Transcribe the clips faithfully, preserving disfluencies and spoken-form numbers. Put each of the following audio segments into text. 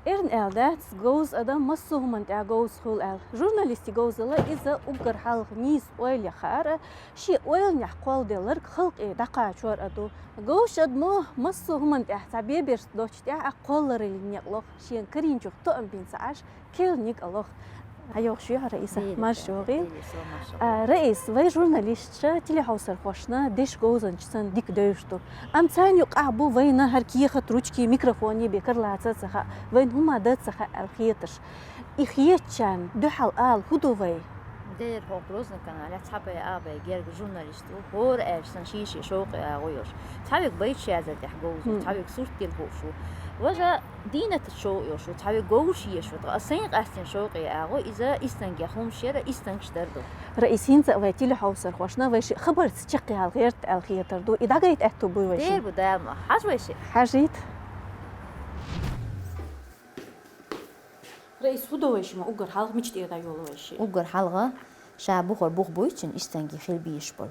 Эрна аьлла дац, говза адам массо а хӀуманна тӀехь говза хуьлу аьлла. Журналистийн говзалла иза уггар хьалха нийса ойла яхар, шен ойланехь кхолладелларг халкъе дӀакхачор а ду. Говзачу адамо массо а хӀуманна тӀехь цхьа беберш доцчу тӀехь а кхоллараллин некъ лоху, шена карийначух тоам бина ца Ӏаш, керланиг а лоху. Хьан йогӀуш ю хьо, Раиса? Марша йогӀий. А, Раис, вай журналисташа телехьовсархошна деш говзанча санна дика девзаш ду. Амма царна юкъахь бу вайна хӀара кехат, ручки, микрофоне бен кара лаца а ца хаьа, вайна хӀума дан а ца хаьа аьлла хеташ. И хетачарна дуьхьал ала хӀун ду вай? Дера хӀокху Грозный каналехь цхьа бай, а бай герга журналист ву, хӀора аьлча санна шен-шен шовкъе агӀо йолуш. Цхьа верг байташ язар тӀехь говза ву, цхьа верг сурт дилла хууш ву. Важа дийнатта шовкъ йолуш ву, цхьа верг говзаш еш ву, ткъа сайн къаьстина шовкъе агӀо, иза истанге хӀумаш яра, истангаш дар ду. Раис, хӀинца а вай телехьовсархошна вай шиъ хабарца чекхъяла гӀерта аьлла хетар ду. И дӀагайта аьтту буй вай шиъ? Дера бу, дама, хьажа вай шиъ. Хьажийта. Раис, хӀун до вай шимма уггар хьалха, мича тӀера дӀайолу вай шиъ? Уггар хьалха ша бухара бух буй цуьнан истанге хила безаш болу.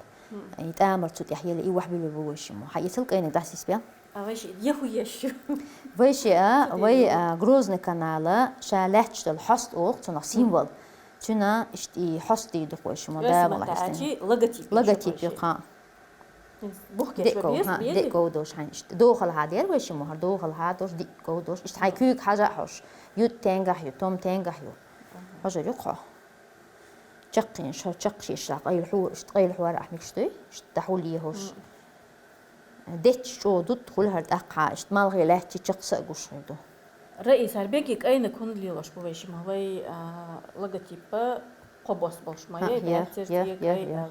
И тӀамар цу тӀехь елла, и вахьбуьлур бу вай шимма. Хьан эцал кӀайниг дӀасисбел? А вай шиъ я хӀун еш ю? Вай шиъ, а, вай, а, Грозный канала ша лаьтташ долу хьоста оха, цунах символ. Цуьнан иштта и хьоста дийр ду вай шимма, Дала мукъ лахь. Логотип ю, кхаа. Бух кечо деза, беза? Диъ гов долуш хьайн иштта. Дохалхьа дера вай шимма, хӀара дохалхьа долуш, диъ гов долуш. Иштта хьайн куьйга хьажа а хьожуш. Юд тенгахь ю, том тенгахь ю. Хьожур ю кхо. Чаккхенаш, хӀара чаккхаш еш, къайла хьора, иштта къайла хьора ахь мегаш дуй, иштта дӀахьулъе хӀорш. Детташ чӀогӀа дутта хуьлу хӀара тӀаккха, иштта малхе лаьттачу чаккха са а гуш хир ду. Раис, хӀара бегий кӀайниг хӀунда лелош бу вай шимма? Вай, а, логотипа кхо бос болуш ма яй, я, я, я, я.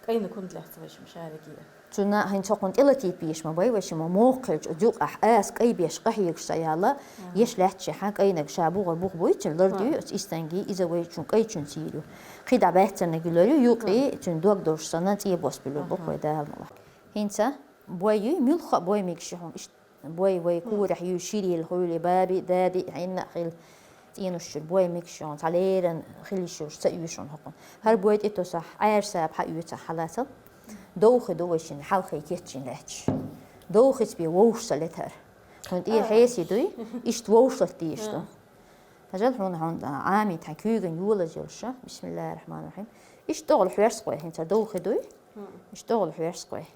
КӀайниг хӀунда лаьцна вай шимма шаригий? Цуьнан хӀинца хӀокхунна тӀелатипа еш ма бай вай шимма, мокха хилча, оцу юкъахь аса кӀай беш къахьегаш ца яла, еш лаьтташехь кӀайниг ша бухара бух буй цуьнан, лардуьй оцу истанге, иза вай чун кӀайчун цийр ю. КхидӀа баьццарниг лар ю, юкъе цуьнан дог долуш санна, цӀе бос буьлур бу вай, Дала мукъ лахь. ХӀинца бой юй, муьлхха а бой мегаш ю хьуна, иштта. Бой вай корехь юй, ширел хуьлий, баби, даби, хьенна а хила, цӀенош чуьра бой мегаш ю хьуна, цхьа леррина хила йиш йолуш ца оьшу хьуна хӀокхунна. ХӀара бой тӀе тосахь, Ӏаьржа саба хьаоьцахь, хьалацал. Довхи ду вай шинна хьалхе кечйина лаьтташ. Довхица бен вовшах летара. Хьуна тӀера хьесий дуй, иштта вовшах латта дезаш ду. Хьажал хьуна, хьуна Ӏамийта хьайн куьйгана йолаза йолуш. Бисмиллахир-рахманир-рахим. Иштта тӀехула хьоьрсу кхой, хӀинца довхи дуй. Иштта тӀехула хьоьрсу кхой.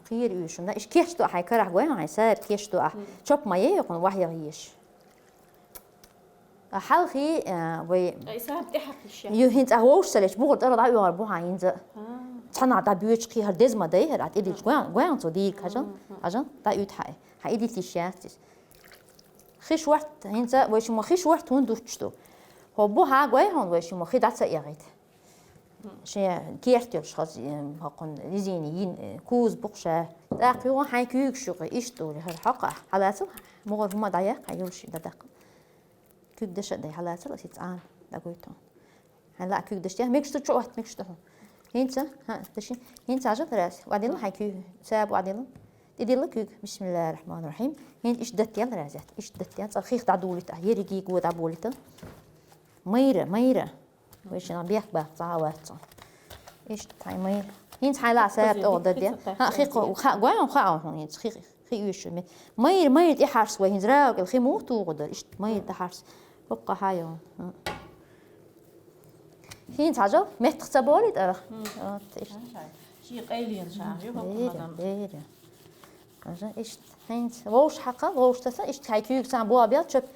Кхера уьйшунна, иштта кечдо ахь хьайн карахь, гой хьуна, хьайн саба кечдо ахь. Чоп ма яй хьуна вахьйагӀ езаш. А хьалхий, а, вай... Ай, саба тӀехьа кхиш я? Ю, хӀинца ахь вовшах ца летча, бухара тӀара дӀаоьгӀар бу хьан хӀинца. А. Цхьанхьа дӀабоьдуш кхин хӀара деза ма дай, хӀара тӀедиллича, гой, гой хьуна цо дийриг, хьажал, хьажал, дӀауьйту хьайн. Хьан и дитиш яц иза. Хи шорта, хӀинца вай шимма хи шорта хӀунда дуттуш ду? ХӀо бу хьан, гой хьуна, вай шимма хи дӀа ца эгӀийта. Шен керта йолуш хаза, э, хӀокхунна резина йина, э, куза бу-кх ша. ТӀаккха юха хьайн куьйгаш юкъе иштта олий, хӀара хьокха, хьалацал, мугӀара хӀума дӀаяккха, хьайн йолуш дӀадаккха. Куьг даш а дай, хьалацал, аса цӀана дӀагойту. Хьайн лаа куьг даш, мегаш ду чу отта, мегаш ду хьуна. ХӀинца, хӀа, даши, хӀинца хьажал, раз, вадилла хьайн куьйга, саба вадилла. ТӀедилла куьг, бисмиллахир-рахманир-рахим. ХӀинца иштта даттел, раз, иштта даттел, цкъа хих дӀадулийта, ерриге го дӀаболийта. Майра, майра. Вай шиннах бехк баккха цхьа а вац цо. Иштта хьайн майра. ХӀинца хьайн лаа саба тӀе дадде. ХӀа, хи кхо, ха, гой хьуна, хаьа хьуна хӀинца, хи, хи оьшуш ме. Майра, майра тӀехьарс вай, хӀинца рагӀу кӀел хи муха тухур дара. Иштта майра тӀехьарс. ХӀокху хьан йо. ХӀинца хьажал, меттах ца болий тӀарах. Вот, иштта. Шен къайленаш ю хӀокху ханам. Дера, дера. Хьажа, иштта. ХӀинца вовшах хьакха, вовшах таса, иштта хьайн куьйга цхьаьна бохабел, чоп.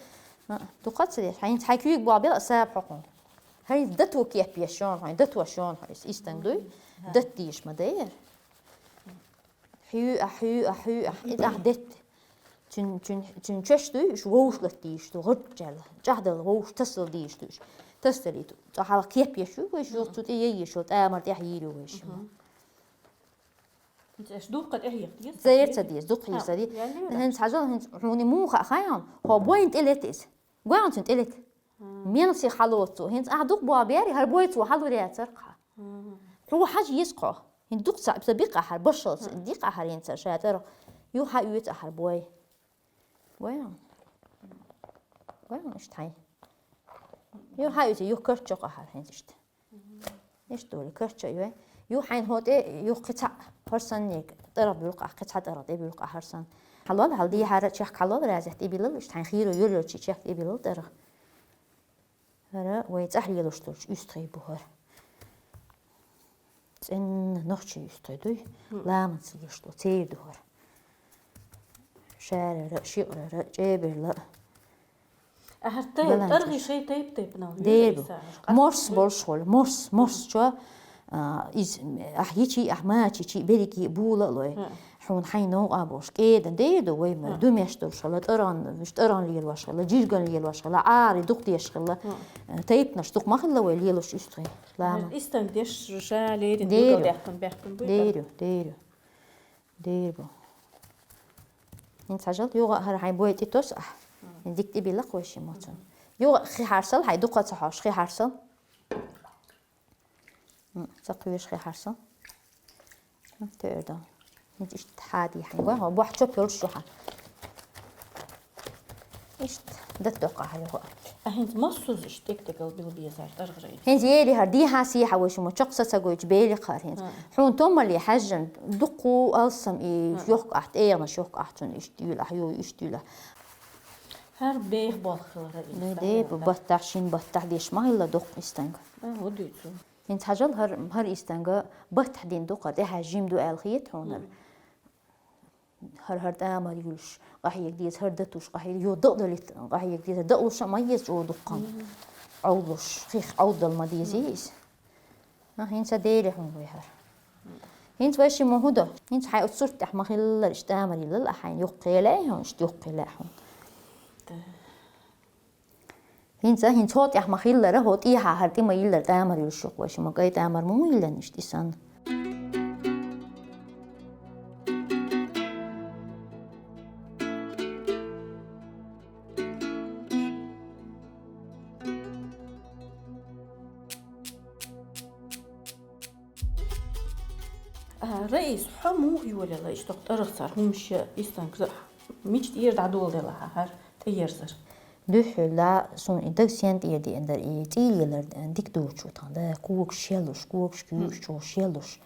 А, дукха ца деш. ХӀинца хьайн куьйга бохабел, а саба хьокхунна. ХӀинца дато кеп еш йоьна хьуна, дато еш йоьна хьуна, иза истанг дуй? Датта дийш ма дайра. Хьуьй а, хьуьй а, хьуьй а, иза ахь детта. Цуьнан, цуьнан, цуьнан чоьш дуй, уьш вовшах латта дийш ду, гӀарччаьрла, чӀагӀдала вовшах тасадала дийш ду уьш. Тасадалийта. Цкъа хьалха кеп еш ю вай шуьга, цу тӀе яйеш йолу тӀамар тӀехь йийр ю вай шимма. ХӀинца аша духка тӀехьа деза? Зер ца деза, дукха хьийса ди. ХӀинца хьажал, хӀинца хьуна муха хаьа хьуна, хьо бойна тӀе лета иза. Гой хьуна цуьнан тӀе лета. Мелсий хьалоцу. ХӀинца ахь дукха бохаберий, хӀара бой цо хьалур яцара-кх. Хьо хьажа еза-кх хьо. ХӀинца дукха ца, ца биккха ахьара, башхалла ца диккха ахьара хӀинца ша тӀара. Юха хьаоьцу ахьара бой. Гой хьуна? Гой хьуна иштта хьайн? Юха хьаоьцу, юха карчо-кх ахьара хӀинца иштта. Иштта долу карчо ю вай. Юха хьайна хӀо тӀе, юха кхин цхьаъ. ХӀара санна тӀаргӀа буьллу ахь, кхин цхьа тӀаргӀа тӀе буьллу ахь ХӀара санна. Хьалол, хьал дехьара чехка хьалол, разехь тӀе биллал, иштта хьайн хийро йолча чехка тӀе биллал тӀаргӀа. ХӀара вай цӀахь лелаш долча уьстагӀий бу хӀара. ЦӀенна нохчий уьстагӀий дуй, ламанца лелаш долу, церан ду хӀара. Шарара, шиърара, чӀебарла. Ахьа тайп, тӀаргӀий шай тайп-тайпана. Дера бу. Морс болуш хуьлу, морс, морс чо, а, иза, ахь йичи, ахь мачичи, берриге була а лой. Хьуна хьайн новкъа болуш, кӀеда дера ду вай ма, думеш долуш хила, тӀаргӀан, уьш тӀаргӀан лелош хила, жирган лелош хила, Ӏари дукха деш хила. Тайпанаш дукха ма хилла вай лелаш уьстагӀий. Лама. Истан деш, ша лерина дера. Баьхкун, баьхкун буй. Дера, дера. Дера бу. ХӀинца хьажал, юха а хӀара хьайн бой тӀе тосу ахь. ХӀинца дика тӀе билла кхойши моцун. Юха а хи хьарсал, хьайн дукха ца хьош, хи хьарсал. М, ца кхоьшу хи хьарсал. М, тӀе эр дан. ХӀинца иштта хьади хьайн гой, хьо бохь чоп йолуш ю хьан. Иштта, дат доккха хьан юха. А хӀинца массаза иштта тӀекдегал била безар тӀаргӀара. ХӀинца ери хӀара дехьа-сехьа вай шу ма чокх са ца гойтуш бели кхар хӀинца. Хьуна томале хьаьжжан дуккху алсам и йохка ахь, тӀегӀанаш йохка ахь цунна иштта юьлахь, ю иштта юьлахь. ХӀара бех болх хилара и. Бе, баттахь, шин баттахь деш ма хилла доккха истанга. А, вот дуьйцу. ХӀинца хьажал хӀара, хӀара истанга баттахь дин дукха, тӀехьа жим ду аьлла хета хьуна. ХӀара, хӀара тӀамар юьлуш, къахьега деза, хӀара датуш, къахьега, ю дакъдалит, къахьега деза, дакълуша а ма еза чӀо дуккха. Ӏовлуш, хих Ӏовдал ма деза иза. А, хӀинца дери хьуна вай хӀара. ХӀинца вай ши ма хӀун до? ХӀинца хьайн оцу сурт тӀехь ма хиллара, иштта тӀамар йиллал а хьайна юххе лаьа хьуна, иштта юххе лаьа хьуна. ХӀинца, хӀинца хӀо тӀехь ма хиллара, хӀо тӀехьа хӀара тӀе ма йиллара тӀамар юьлуш юкъа вай ши ма кӀай тӀамар ма хӀун йиллан иштта и санна. А, Раис, хьо муха йолаелла иштта тӀаргӀа цара хӀумаш, истанг, мича тӀера дӀадоладелла хьан хӀара тӀеерзар? Дуьххьал суна и даг сен тӀера деана дара, и цӀий лелар дика доцуш ву тхан да, когаш шелуш, когаш куьйгаш чӀогӀа шелуш,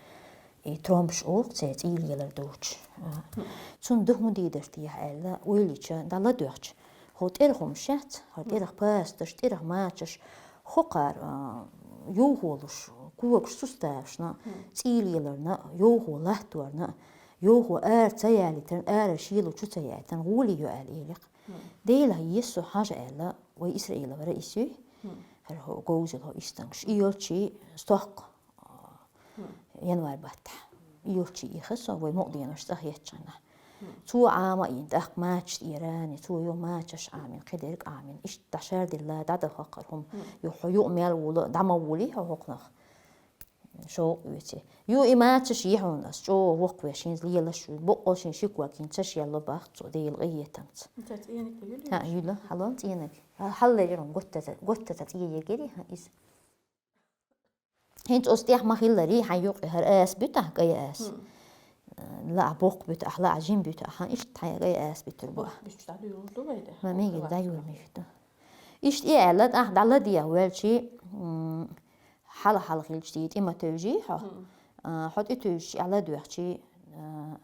и тромбаш оха церан цӀий лелар доцуш. А, цунна ду хӀун дийдар техьа аьлла, ойла йича, дӀаладоьгӀча, хӀо тӀерахь хӀумаш яц, хӀара тӀерахь пасташ, тӀерахь мачаш, хӀокхара, а, йовхолуш, когаш суставашна, цӀий леларна, йовхо латторна, йовхо ара ца ялийтарна, ара шело чу ца яйтарна, гӀоле йо аьлла элира. Делахь, еза со хьажа аьлла, вай Исраилера Раис юй, хӀара хӀо говзал хӀо истангаш. И йолчи стохка, а, январь баттахь. И йолчи ихи со вай мукъаденош цӀа хетачхьана. Цо Ӏама а йина, тӀаккха мачаш тӀера а йина, цо юха мачаш Ӏамина, кхидерг Ӏамина. Иштта дӀашардилла, дӀадахахара хӀума. Юха хьо юкъа мел вула, дӀа ма вулий хьо хӀокхунах. Шовкъоьцуш. Ю и мачаш йи хьуна ас, чӀогӀа воккхавеш, хӀинца лелаш ву. Боккъал шен ши ког хӀинца ца шелло бах цо, Дела къинхетамца. ХӀа, юьлу, хьалол цӀенаг. Хьаллерира хӀума, готта ца, готта ца цӀен ергери, хӀа, иза. ХӀинца оцу тӀехь ма хилларий, хьан юкъе хӀара аса буьтахь, кӀай аса. Лаа боккха буьту ахь, лаа жим буьту ахь, хьан иштта хьайн кӀай аса буьтур бу. Боккха буьту дӀадуьйгӀур ду вай де? Ма мегар дӀайур мегар ду. Иштта и аьлла, тӀаккха дӀаладехьа ваьлчи, м, хьала-хьала хилча тӀе, тӀе ма тевжий хьо. А, хьо тӀе тевжичи, аьлла доьхчи, а,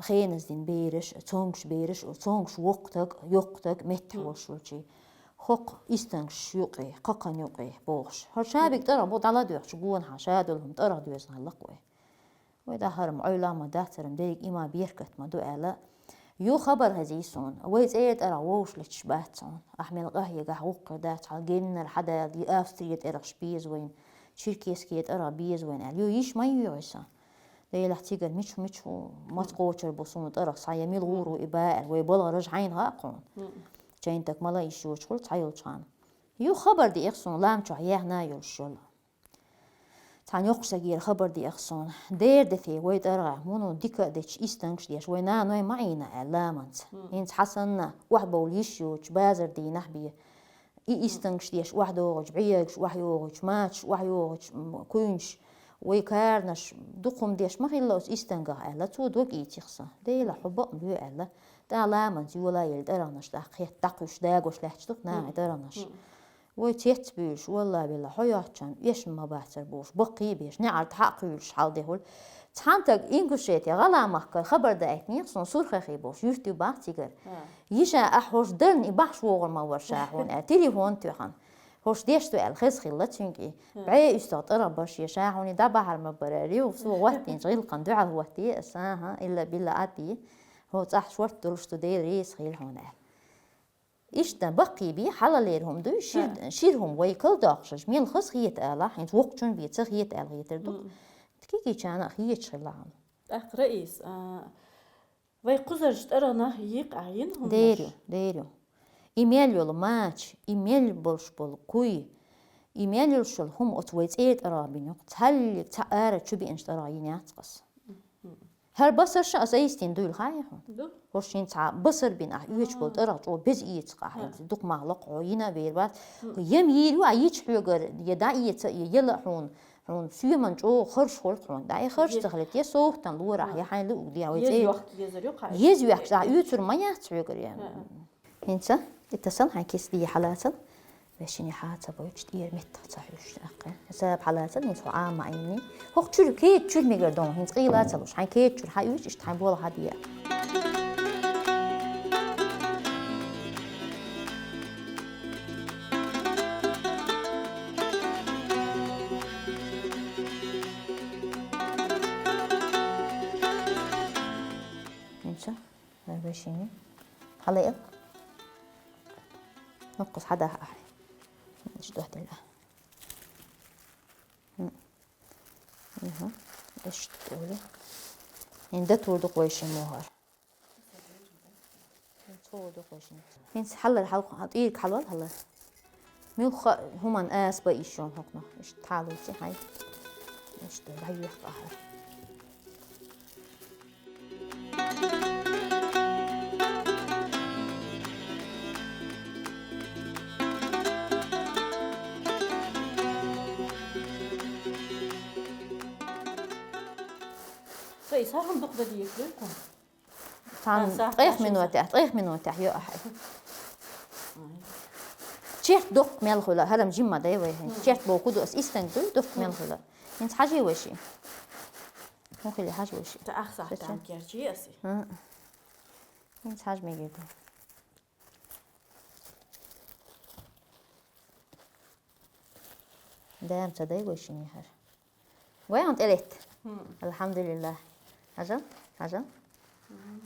хеназ дина бераш, цонгаш бераш, цонгаш воккхатаг, йоккхатаг, меттахь волуш волчи. ХӀокху истангаш юкъе, кхакхан юкъе бохуш. ХӀара шабиг тӀаргӀа бу дӀаладоьгӀча гонахьа, шадолу хӀума тӀаргӀа доьзна хьаллакх вай. Вай дахарам Ӏойла ма дац, хӀара дерриг има беркат ма ду аьлла. Ю хабар хезий суна, вай цӀера тӀаргӀа вовшашлетташ бац хьуна. Ахь мел къахьегахь гӀуллакх дац хьан, геннара хьадала, Австрия тӀаргӀаш беза вайна, Черкесские тӀаргӀа беза вайна аьлла. Ю йиш ма йоьгӀий сан. Делахь цигара мича-мича ву, маца кхочур бу суна тӀаргӀа схьа, я мила гӀур ву и ба аьлла, вай балгӀараш хьайна хаьа кхуна. Чайна таг мала йиш йоцуш хуьлу цхьайолчхьана. Ю хабар диэхь суна, лам чохь яхна йолуш йолу. Цхьана йоккхачу сагера хабар диэхь суна. Дера де те вай тӀаргӀа, муно дика а дечу истангаш деш, вай наной ма Ӏийна аьлла ламанца. ХӀинца хьан санна, охьабовла йиш йоцуш, базар дийнахь бен. И истангаш деш охьадогӀучу, бӀегаш охьайогӀучу, мачаш охьайогӀучу, м, куьйнаш, вай каранаш, дукха хӀума деш ма хилла оцу истангах аьлла, цо дог ийцих сан. Дела, хьо бакъ ма ве аьлла. ТӀаккха ламанца йола елла тӀаргӀанаш тӀаккха хетта дӀакхуьйсуш дагош лаьтташ ду-кх нахе тӀаргӀанаш. Вай цец буьйлуш, валлахӀи-биллахӀи, хьо йоцчунна эшна ма бацар бохуш, баккхий а беш, неӀарт хьа а кхуьйлуш хьалдехула. Цхьаьнатаг Ингушетия, гӀала-махкара хабар даийтинехь суна, Сурхахи бохуш, юьртуьй бах цигара. Йиша, ахь хӀорш дарна и бахьаш вогӀур ма вара ша хьуна аьлла, телефон тоьхна. ХӀорш деш ду аьлла, хеза хилла цуьнга и. БӀе уьстагӀ тӀаргӀа баш я ша хьуна и дӀабахьар ма бара аьлла, юха суна гӀоттийначу гӀиллакхана дуьхьал хӀоттае аса, аха, илла-билла Ӏад е. ХӀо цӀахь шорта долуш ду, Дела реза хила хьуна аьлла. Иштта баккхий бий, хьалалера хӀума дуй, шир, шира хӀума вай калдоккхуш, мел хаза хета ала, хӀинца воккхачун бен ца хета аьлла хетар ду. Кикичана а хеташ хилла хьуна. ТӀаккха, Раиса, а, вай кхузарчу тӀаргӀанах йийкъа ахь йина хӀуманаш? Дер ю, дер ю. И мел йолу мача, и мел болуш болу куй, и мел йолуш йолу хӀума оцу вай цӀера тӀаргӀа бина ю-кх, цхьаллиг цхьа ара чу биъначу тӀаргӀа йина яц-кх аса. ХӀара басарша аса йистина дуйла хаьий хьуна? ХӀорш хӀинца цхьа басар бина ахь оьцуш болу тӀаргӀа чӀогӀа беза эца-кх ахь, хӀинца дукха мах локху хьо йина а бер бац. Ем йийр ю ахь йича хьоьгара, я дӀаэца, я яла а хьуна, хьуна соьман чӀогӀа харш хуьлу-кх хьуна. ДӀа и харш ца хилийта, я совгӀатана лора ахь, я хьайн луъург де ахь вай цӀера. Еза йоьхкаш ахь оьцур ма яц хьоьгара, я. ХӀинца и тасал хьайн кица дийр хьалацал, вешин хьа ца бойтуш, тӀера меттах ца хьуьйсуш аккхий. Саба хьалацал, хӀинца хьо Ӏама Ӏийни. ХӀокху чуьра, кеда чуьра мегар ду, хӀинца къийла ца луш, хьайн кеда чуьра хьа уьйсу, иштта хьайн болх хьа де. ХӀинца, вешин. Хьала эл. Нуккхус хьадаха ахьа. Иштта дуьхьал. Мгм. Мгм. Иштта тӀуле. ХӀинца датур ду-кх вай шиммо хӀара. ХӀинца хӀума ду-кх вай шиммо. ХӀинца хьалар хьалкху, тӀийриг хьалвал хьалар. Муьлхха а хӀуманна аса бан йиш ю хӀокхунах. Иштта хьалуьйци хьайн. Иштта дӀайоьхку ахьа. Цо и сахьан дукха дан дезаш ду-кх? Цхьана ткъех минотехь, ткъех минотехь йо ахьа. Черт доккха мел хуьла, хӀара-м жимма дай вай хӀинца. Черт боху ду ас, истанг дуй, доккха мел хуьла. ХӀинца хьажий вай шиъ? ХӀун хили хьажа вай шиъ? Та ах сахьтан керчий аси. ХӀинца хьажа мегар ду. Дам ца дай вай шине хӀара. Вай хьуна тӀелетта. Алхьамдулиллах. Хьажал? Хьажал?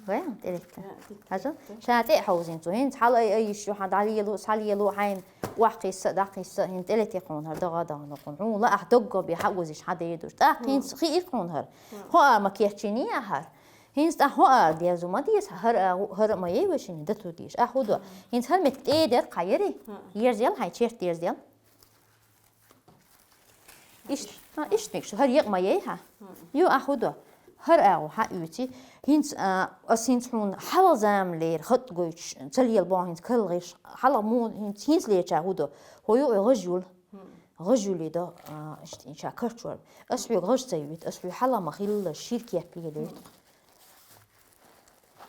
Вай хьуна тӀелетта. Хьажал? Ша тӀе а хьовзийна цо. ХӀинца хьала ай, ай йиш ю хьан дӀалело, схьалело хьайна. Охьакхисса, дӀакхисса, хӀинца тӀелетта кхуна хӀара дагӀа дагӀана кхуна. Хьуна лаахь доггал бе хьа озуш хьан дедуш. ТӀаккха хӀинца хи и кхуна хӀара. ХӀо а ма кечйиний ахьара. ХӀинца тӀаьхьа хӀо ара деза ма деза, хӀара а, хӀара а ма яй вай шине дату дийша. Ахьа хӀу до? ХӀинца хӀара метта тӀе дер кхайери? Ерзел хьайн, черт ерзел. Ишт, ха, ишт мегаш, хӀара екъа ма яй хьа? Ю, ахьа хӀу до? ХӀара агӀу хьа уьйци. ХӀинца, а, ас хӀинца хьуна хьалха заманлера хатӀ гойтуш, ца лела боху хӀинца калгӀеш, хьалха муха хӀинца, хӀинца леча хӀу до? ХӀо ю гӀаж юл. ГӀаж юлий до, а, ишт, ша карчор. Ас хьоьга гӀаж ца юьйта, ас хьоьга хьалха ма хилла, шир кеп лелойту.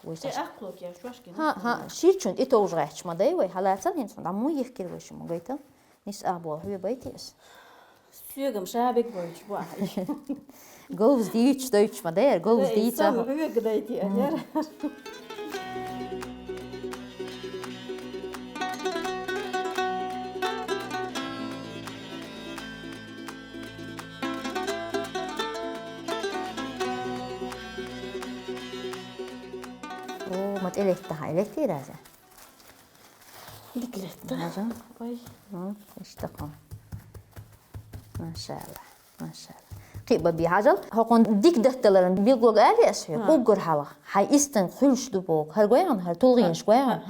Вай сан аккхло кеш вашкина. ХӀа, хӀа, ширчун тӀе товжа гӀаьтташ ма дай вай, хьалацал хӀинца хьуна дӀа муй йихкира вай шу ма гайтал. Нис а боху хьоьга байтий ас. Соьгам ша бег бойтуш бу ахьа. Говз дийцаш дойтуш ма даяр, говз дийца. Ай, сан хьоьга дайтий, а, яра. О, ма тӀе летта хьан, леттий раза? Дика летта. Раза? Ой. М, иштта кху. Машалла, машалла. Кхин бан би хьажал, хӀокхун дика датталаран билгог али ас хьоьга, уггар хьалха. Хьайн истанг хуьлуш ду боху. ХӀара гойгӀан, хӀара тулгӀенаш гойгӀан.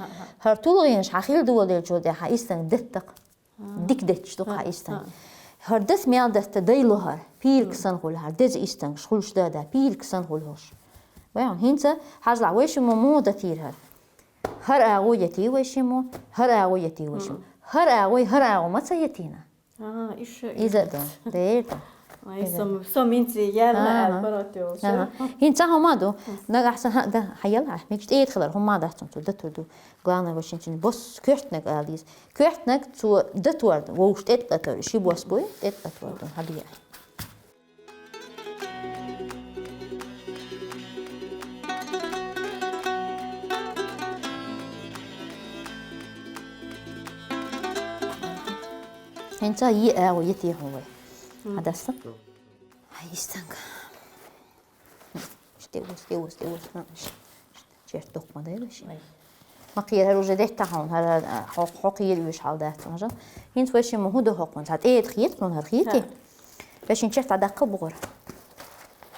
ХӀара тулгӀенаш хьан хила доладелчул тӀе хьайн истанг даттакх. Дика детташ ду кху истанг. ХӀара дас мел датта дайло хӀара. Пийрак сан хуьлу хӀара. Деза истангаш хуьлуш да, да. Пийрак сан хуьлу хӀорш. Вай хьуна, хӀинца хьажлахь, вай шиммо муха датийра хӀара? ХӀара агӀо ятий вай шиммо, хӀара агӀо ятий вай шиммо. ХӀара агӀой, хӀара агӀо ма ца ятийна. А, иша. Иза а ду, дер ду. Ай, со, со минци яла Ага. албарот ёлш. Ага. ХӀинца хӀама ду. Нагахь сан хьа-, да, хьаяла, мегаш тӀеда хилар, хӀама дац цун цу датур ду. Главное, вошин цун бос коьртнаг ала деза. Коьртнаг цу датур, вовш тӀеда латур, ши бос буй, тӀеда латур ду, хьабия. ХӀинца йи агӀо, йи техьо вай. Хьадасса? Ай, истанг. Ште ус, ште ус, ште ус. Черт дохма дай веши. Ма кхера уже детта хьона, хьара, хьо, хьо кхера уьш хьал дац, ма жа. ХӀинца веши ма хӀу да хьокхун, ца тӀеда хетта, хьона хьар хетти. Ха. Вешин черт а даккха бугӀар.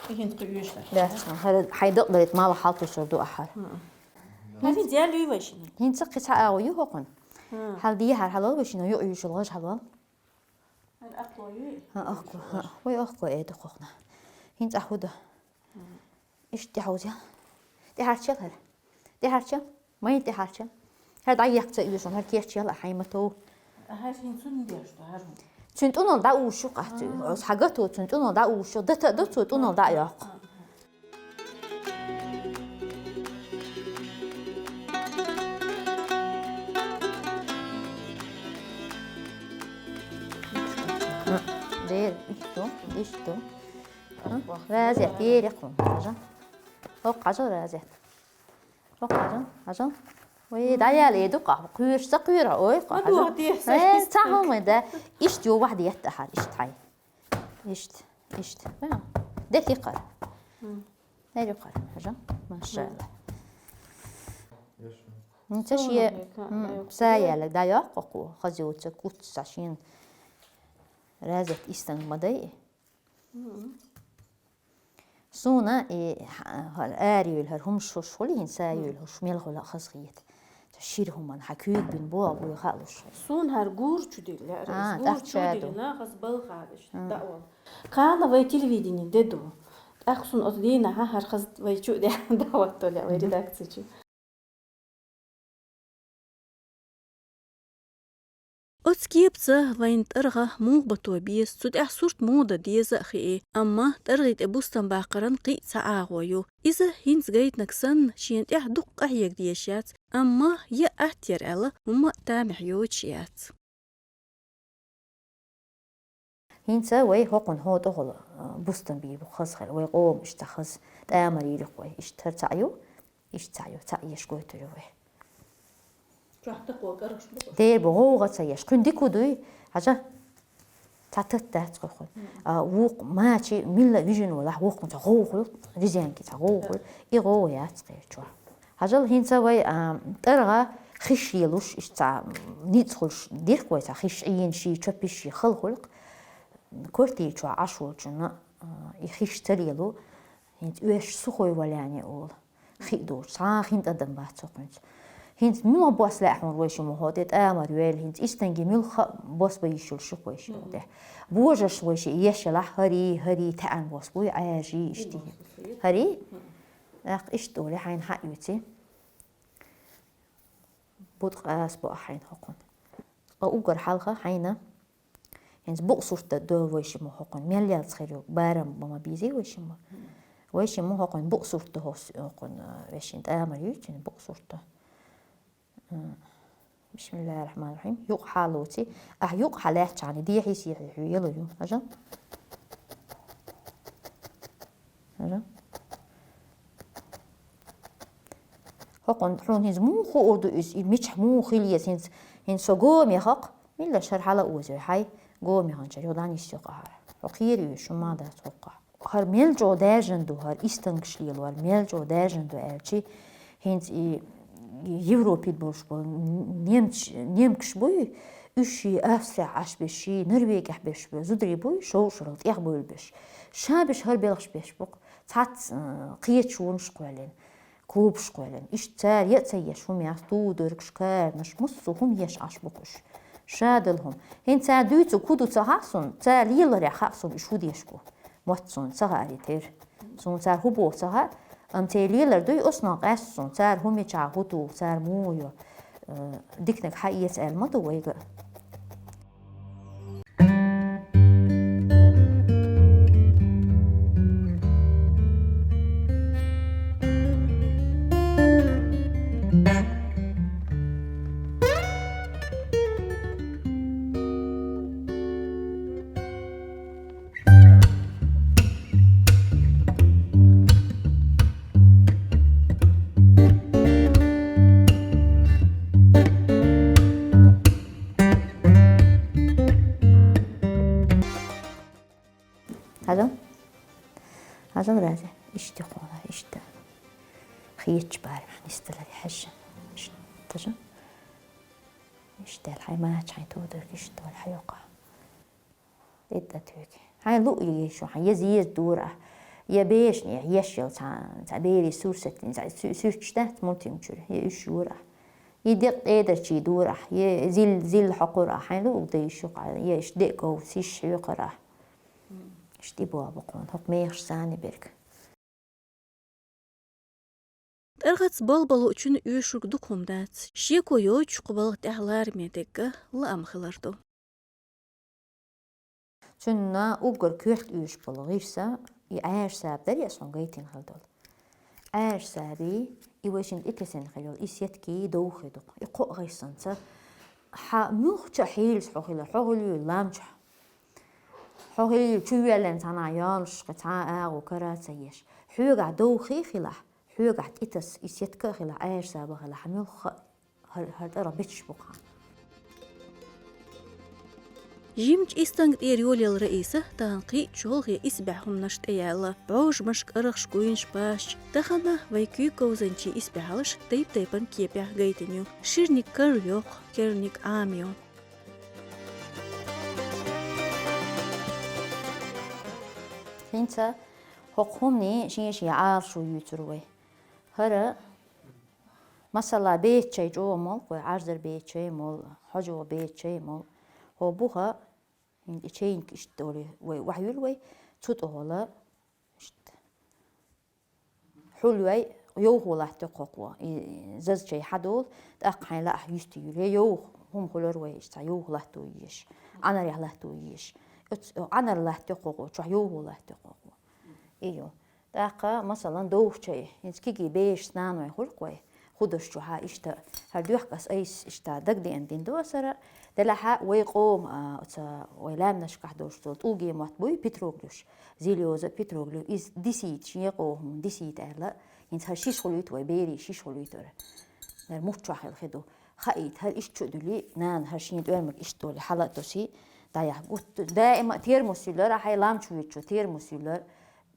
И хӀинца кхы уьш дац. Да, хьара хьай дакъ дарит мала хьал тусар ду ахьар. Ма хӀинца ял юй вешини? ХӀинца кхи цхьа агӀо ю хьокхун. Ха. Хьал дий хьар хьалал вешина, юкъ уьш гӀаж хьалвал. Ан ахло юй? Ха, ахло, ха. Вай ахло эда хьокхна. ХӀинца ахуда. Ишт тӀехьаузел. ТӀехьарчел хьар. ТӀехьарчел. Майн тӀехьарчел. ХӀар дӀаяккха ца уьйшун, хӀар керчел, а хьайматов. ХӀар хин цун деш, хӀар хун. Цун тӀунал дӀа ушу къахцу. Ага. Ос хьагату, цун тӀунал дӀа ушу. Дата да цу тӀунал дӀа йоаккх. Ага. Дер, ишту, ишту. Разият, ери хун, хажа. Хок, хажа, Разият. Хок, хажа, хажа. Ой, даял, эду ка, куйш, са куйр, ой, ка, хажа. Э, цагам, да. Ишт ю вахд ятта хар, ишт хай. Ишт, ишт. Де хикар. Нери кар, хажа. Машалла. Ничего, сая, да, я, ку, хазиуца, куц, сашин. Разият истан мадай. Суна и хӀар аьрюйла хӀар хӀумаш хӀуш хуьлу, хӀинца аьрюйла хӀуш мел хуьлу хазахита. Ца шира хӀуман хьан куьйг бин бу а буй хаалуш. Суна хӀар гур чу дилла, А, гур тӀаккха чу ду. Дилла, хаз балхадаш, М. даъвал. Кхана вай телевидение де ду. ТӀаккха суна оцу дийнахьа хӀар хаз вай чу де даъват долу вай Мгм. редакция чу. Оцу кепаца вайн тӀаргӀа муха бато беза, цу тӀехь сурт муха дан деза а хии, амма тӀаргӀий тӀе бустам баккхаран кхин а цхьа агӀо ю. Иза хӀинца гайтинарг санна, шена тӀехь дукха къахьега дезаш яц, амма я атта яра аьлла, хӀумма а тамехь йоцуш яц. ХӀинца вай хӀокхунна хӀотӀахула, а, бустам бийр бу хаза хир, вай къоман иштта хаза тӀамар йийр ю вай, иштта хӀара цхьаъ ю, иштта цхьаъ ю, цхьаъ еш гойтур ю вай. Чохь такой караш бу. Дер бу, гӀовгӀа ца еш, кхуьнан дика хӀу дуй, хьажа, цхьа тат дац кхуьнан. Мгм. А, вукх мачи, милла вижина валахь, вукхун цхьа гӀовгӀа хуьлу, резинки цхьа гӀовгӀа хуьлу, и гӀовгӀа яц кхерчохь. Хьажал хӀинца вай, а, тӀаргӀа хиш лелуш, иштта цхьа ницкъ хуьлуш дирх вай, цхьа хиш Ӏийна ший, чопиш ший хала хуьлу-кх. Квартира чохь Ӏаш волчунна, а, и хиш ца лело, хӀинца оьшуш сухой валяние олу. Хи а доцуш, цхьа а хин тӀадам бац хӀокхуьнца. ХӀинца муьлха бос лаьа хьуна вай ши мухьо тӀе, тӀамар йойла, хӀинца иштанге муьлха бос бан йиш йолуш ю-кх вай ши тӀе. Божаршна вай ши еш ялахь, хӀарий, хӀарий, таьӀан бос буй, Ӏаьржий, иштта. ХӀарий? ТӀаккха иштта олий хьайна хьаоьций. Бутт къаса бу ахь хьайна хӀокхунна. Ткъа уггар хьалха хьайна, хӀинца букъ сурт дан до вай шимма хӀокхунна. Мел ялц хир ю, барам бан ма безий вай шимма. Вай шимма хӀокхунна букъ сурт дан хӀос-, хӀокхунна, вешин тӀамар юьйцина букъ сурт дан. М. Бисмиллахир-рахманир-рахим. Юкъ хьалоций. Ахь юкъ хьалаьцчахьана дехьий-сехьий хьоьга ялур ю. Хьажа? Хьажа? ХӀокхунна хьуна хӀинца муха хуур ду иза, и мичахь муха хила еза хӀинца, хӀинца со гома яхакх, милла шара хьала а озой хьай, гома яханчара юха дӀанисйо-кх ахьара. Хьо кхера юьйш, хӀумма дац хӀокхахь. ХӀара мел чӀогӀа даьржина ду, хӀара истангаш лело, хӀара мел чӀогӀа даьржина ду аьлчи, хӀинца и Европе болуш болу немч-, немкаш буй, уьш ший Австрехь Ӏаш берш, ший Норвегехь берш бу-, зударий буй, шовшарал тӀехбуьйлу берш. Ша берш хӀара белхаш беш бу-кх. Цхьацца, э, кхеташонаш кхоьллина, клубаш кхоьллина. Иштта цара я а ца еш хӀума яц, ту дерг, шкарнаш, массо а хӀума еш Ӏаш бу-кх уьш. Ша долу хӀума. ХӀинца цара дуьйцург хӀу ду ца хаьа суна, цара леларехь хаьа суна уьш хӀу деш бу. Мотт суна ца хаьара тера. Суна цара хӀу боху ца хаьа, амма церан лелар дуй, оцунах къаьста суна, цара хӀу мичахь хӀу туху, цара муха йо, э, диканиг хьаэца аьлла ма ду вайга. Хьажал? Хьажал, Рази? Иштта хьона, иштта. Хеташ барам хьан нисдаларе хьажа. Иштта хьажа. Иштта хьай мача, хьай тодорг иштта вал хьайокъа. ТӀе тӀатуьйги. Хьайн луъ еза шу, хьайн еза еза дора ахь. Я бешне, еш йол цхьа, цхьа бери сурсатин, цхьа су-, суьрташ дац мультфильм чуьра, я уьш юра ахь. Я декъ тӀедарчий дора ахь, я зил, зил хьокхура ахь. Хьайн луъ дай шу, я иш декъ гов, сиш хьоькхара ахь. Ишти бо бакъон, хӀокху мехаш сани берг. ТӀаргӀаца балбало чуьнан оьшург дукха хӀума дац. Шеко йоцуш кху балха тӀехь лараме дегга лаам хилар ду. Цуьнан уггар коьрта оьшуш болу гӀирса, и Ӏаьржа саба дарий ас хьуна гайтина хила долу. Ӏаьржа сабий, и вайшинна тӀетесина хила йолу, и сеткий довхий ду-кх. И кхоъ гӀайссанца, хьан муьлххачу а хьелаца хьо хилар, хьо хила юй ламчохь. Хьо хила юй чу йоьллина цхьана йолуш, кхин цхьа а агӀо кара а ца еш. Хьоьгахь довхий хилахь, хьоьгахь тӀетаса и сетка а хилахь, Ӏаьржа саба а хилахь, хьан муьлхха а хӀара, хӀара тӀара бетташ бу-кх хьан. Жимачу истанга тӀера йолаелла Раиса тахана кхин а чолхе исбаьхьа хӀуманаш тӀеяьлла, бӀожамаш, кӀарахаш, гуйнаш, пашаш. Тахана вай куьйга говзанчийн исбаьхьаллаш тайп-тайпана кепехь гайтина ю. Ширниг карайоккху, керниг Ӏамайо. ХӀинца хӀокху хӀуманийн шен-шен Ӏалашо юьйцур вай. ХӀара, масала, бетачай чӀогӀа молу-кх вай, Ӏарзар бетачай а молу, хьожо бетачай а молу. ХӀо буха, хӀинца и чайник иштта долий, вай охьаюьллу вай, цу тӀехула, иштта. Хьулвай, йовхо латтайо-кх хӀокхо, и зазачай хьадолу, тӀаккха хьайн лаахь юьстий юьллу. Я йовха хӀума хуьлура вай, иштта цхьа йовха латто езаш, Ӏанарех латто езаш. Оцу Ӏанар латтайо-кх хӀокхо, чохь йовхо латтайо-кх хӀокхо. И ю. ТӀаккха, масалан, довхачай, хӀинца кегий бераш, наной хуьлу-кх вай, хӀу дашчохь иштта, хӀара доьхка ас айса иштта дагадеана дина ду ас хӀара, делахь а вай къоман, а, оцу вай лаьмнашкахь долуш долу тӀулгийн мотт буй, петроглифаш, Зилёза, петроглиф, иза дисийта, шен къоман дисийта аьлла, хӀинца хӀара шиша хуьлуьйту вай, берийн шиша хуьлуьйту хӀара. ХӀара муьлххачохь хилла хи ду. Хаийта, хӀара иштта чу а дуьллий, нана хӀара шен тӀоьрмаг иштта долий, хьала а тосий, дӀаяхьа гуттар а. Даима а термос юьллура ахь, хьайн ламча воьдучо термос юьллура,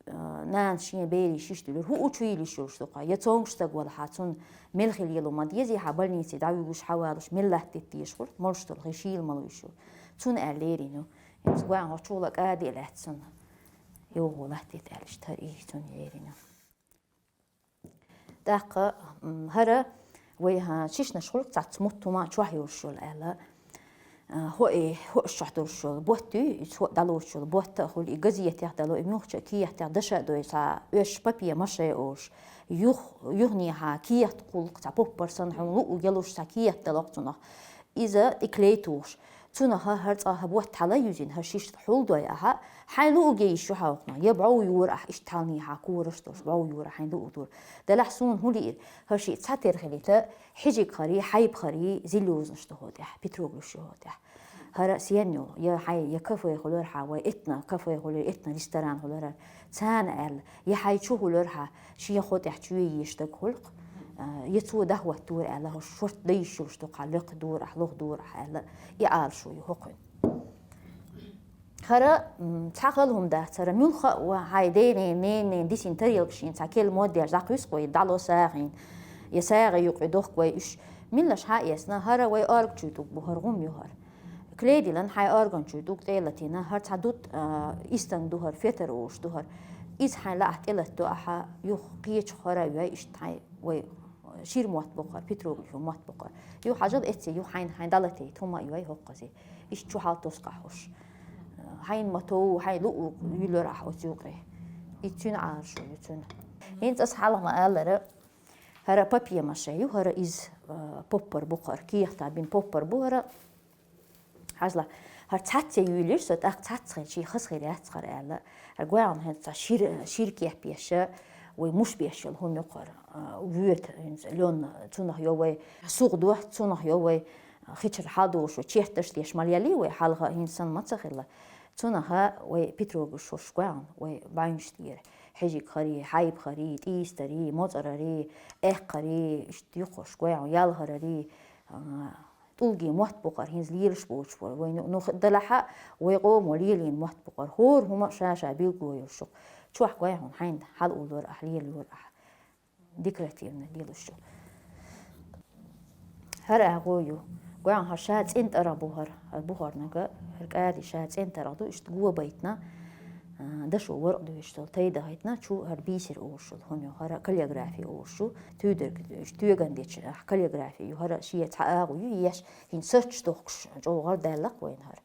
а, нанас шен берийн шиша дуьллура. ХӀуъу чу йийла йиш йолуш ду-кх хьан, я цомгуш стаг валахь, цунна мел хила ело ма дезий хьан, больнице дӀавуьгуш, хьавалуш, мел латта детташ хуьлу, молуш долу хи шийла ма ло йиш йолу. Цунна аьлла лерина ю. ХӀинца гоьн хӀокху чухула кӀади а лаьцна, йовхо латтийта аьлла, иштта хӀара и цунна лерина ю. ТӀаккха, м, хӀара вай, хьан, шишнаш хуьлу-кх цхьацца мутт хӀума чохь йолуш йолу аьлла. А, хӀоъ, хӀоъ чохь долуш йолу ботт дуй, иза хӀоъ дӀалоцуш йолу ботт а хуьлу, и газетехь дало, и муьлххачу а кехатех даша а дой, цхьа оьшуш папье-маше олуш, юх-, юханехьа кехат кхуллу-кх, цхьа поппар санна хьуна луъу ялуш цхьа кехат дало-кх цунах. Иза тӀе клей тухуш. Цунах хӀара цкъа хӀара ботт хьала юьзина, хӀара шиша хьулдой ахьа, хьайн луъу гей йиш ю хьан хӀокхунах, я бӀов юра ахь, иштта хьалнехьа кораш долуш, бӀов юра ахь, хьайн луъу дура. Делахь суна хӀун лиира, хӀара шиъ цхьатера хилийта, хьижиг харий, хьайба харий, зилёзнаш ду хӀо тӀехь, петроглифаш ю хӀо тӀехь. ХӀара сен ю, я хьайн, я кафе хуьлура хьан, вай этно кафе хуьлура, этно ресторан хуьлура, царна аьлла, я хьайн чу хуьлура хьан, шен хӀо тӀехь чоь езаш стаг хуьлу-кх, а, я цо дӀахӀоттора аьлла, хӀо шорта дан йиш йолуш ду-кх хьан, лекха дора ахь, лоха дора ахь аьлла, и Ӏалашо ю хӀокхуьнан. ХӀара, м, цхьа хала хӀума дац, хӀара муьлхха а ван хьайн ден-ненан дисина тарелкаш, шен цхьа кел моддеш дӀакхуьйсу-кх вай, дӀало сагӀина, я сагӀа юкъе дохку вай уьш. Меллаша хьаэцна, хӀара вай орган чуьра тӀулг бу, хӀара гӀум ю хӀара. Клей диллина хьайн орган чуьра тӀулг тӀе а латийна, хӀара цхьа дутт, а, истанг ду хӀара, фетр олуш ду хӀара. Иза хьайн лаахь тӀелатадо ахьа, юха кхечу хӀара а йой, иштта хьайн вай шира мотт бу-кх хӀара, петроглифийн мотт бу-кх хӀара. Юха хьажал эцци, юха хьайна, хьайна дӀалатайта хӀума а йой хӀокхузе. Иштта чу хьал тосу-кх ахь уьш. Хьайна ма тов, хьайн луъург юьллура ахь оцу юкъе. И цуьнан Ӏалашо ю цуьнан. ХӀинца ас хьалха ма-аллара, хӀара папье-маше ю, хӀара иза, а, поппар бу-кх хӀара, кехатах бина поппар бу хӀара. Хьажал, хӀара цхьацца юьйлира со, тӀаккха цхьацца хилча хаза хир яц хӀара аьлла. ХӀара гоьгӀан хӀинца цхьа шира, шира кеп беш, вай муш беш йолу хӀума ю-кх хӀара, а, воьта, хӀинца лён, цунах йо вай сугӀа до, цунах йо вай хи чуьра хьал долуш, вай черташ деш ма леллий вай хьалха, хӀинца санна ма ца хилла. Цунах вай петроглифаш гоьгӀан, вай бӀаьвнаш тӀера, хьижиг харий, хьайба харий, тӀийстарий, моцӀарарий, эккхарий, иштта ю-кх хӀорш гоьгӀан, ялхарарий, а, ТӀулгийн мотт бу хӀара, хӀинца лелаш боцуш бара. Вай ну, ну, далахь а, вай къомо лелийна мотт бу хӀара. ХӀора хӀума ша-ша билгало йолуш ю-кх. Чохь гой хьуна хьайна хьала уллур ахь, лелалур ахь. Декоративно лелаш ю. ХӀара агӀо ю. Гой хьуна хӀара ша цӀена тӀаргӀа бу хӀара. ХӀара бу хӀара нага, хӀара кӀади ша цӀена тӀаргӀа ду, иштта го байтина. А, дашо варкъ дуьйш долу, тайда хӀайтна, чу хӀара бисер олуш ю, хӀума ю, хӀара каллиграфи олуш ю, туьйдерг, уьш туьйган дечу, ахь каллиграфи ю, хӀара шен цхьа агӀо ю, еш, хӀинца сарч дохкуш, чӀогӀа даьлла-кх вайна хӀара.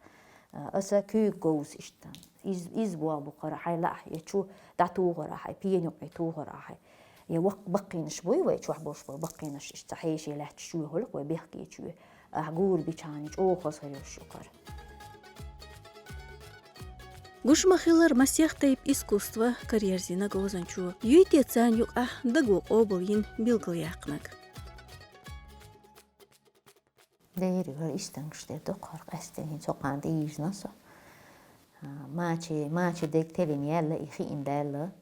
А, аса куьйга говза иштта. Из, из болх бу хӀара, хьайн лаахь, я чу дӀатухар ахьа, пена юккъе тухар ахьа. Я вакх-, баккхийнаш буй вай, чохь болуш болу баккхийнаш, иштта цхьа хьеший лаьтташ чоь хуьлу-кх вай, бехке чоь. Ахь гур бичхьана чӀогӀа хаза хир йолуш ю хӀара. Гуш ма-хиллара, масех тайпа искусство караерзийна говзанчо. Юй те царна юкъахь даго къобалйина билгалъяьккхинарг? Дера, хӀара истангаш дерг ду-кх хӀара, къаьсттина хӀинца хӀокхарна тӀеийзина со. А, мачи, мачи дерг теллина яьлла, и хиъна даьлла.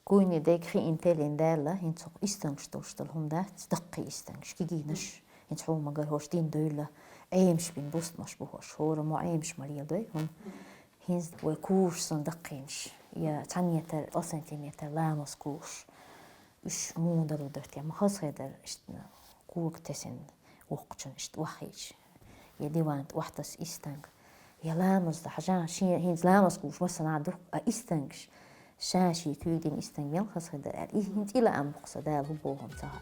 Куйни дерг хиъна теллина даьлла, хӀинца хӀокху истангаш долуш долу хӀума дац, даккхий истангаш, кегийнаш, хӀинца хьуна ма-гарра хӀорш дина дуйла, Ӏемаш бина бустамаш бу хӀорш, хӀора мо Ӏемаш ма леладой хӀума. ХӀинца вай кужаш санна даккхийнаш, я цхьа метр, ткъа сантиметр ламаз кужаш, уьш муха дало дара те, ма хазахетара, иштта кога тесина воккхачун иштта охьахиъча. Я диван тӀе охьатаса истанг, я ламаз дан хьажа, шен хӀинца ламаз кхуьуш массанхьа ду, а истангаш, ша шен куьйга дина истанг мел хазахетара аьлла. И хӀинца и лаам бу-кх сан, Дала хӀун боху-м ца хаьа.